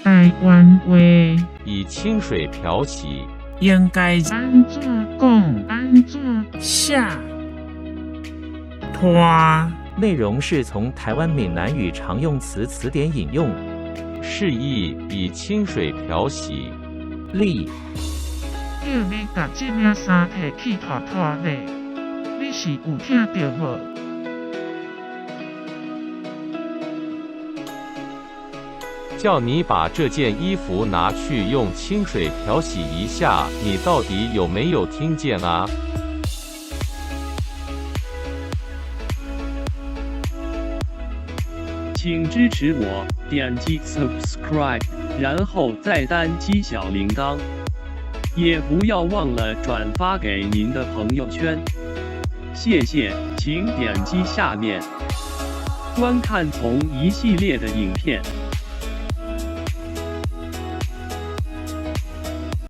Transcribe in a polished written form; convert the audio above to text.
台灣話以清水漂洗。應該按怎講？按怎寫？拖。內容是從台灣閩南語常用詞詞典引用。釋義：以清水漂洗。例：叫你共這領衫提去拖拖咧，你是有聽著無？叫你把這件衣服拿去用清水漂洗一下，你到底有沒有聽見啊？請支持我，點擊 subscribe，然後再單擊小鈴鐺，也不要忘了轉發給您的朋友圈。謝謝，請點擊下面觀看同一系列的影片。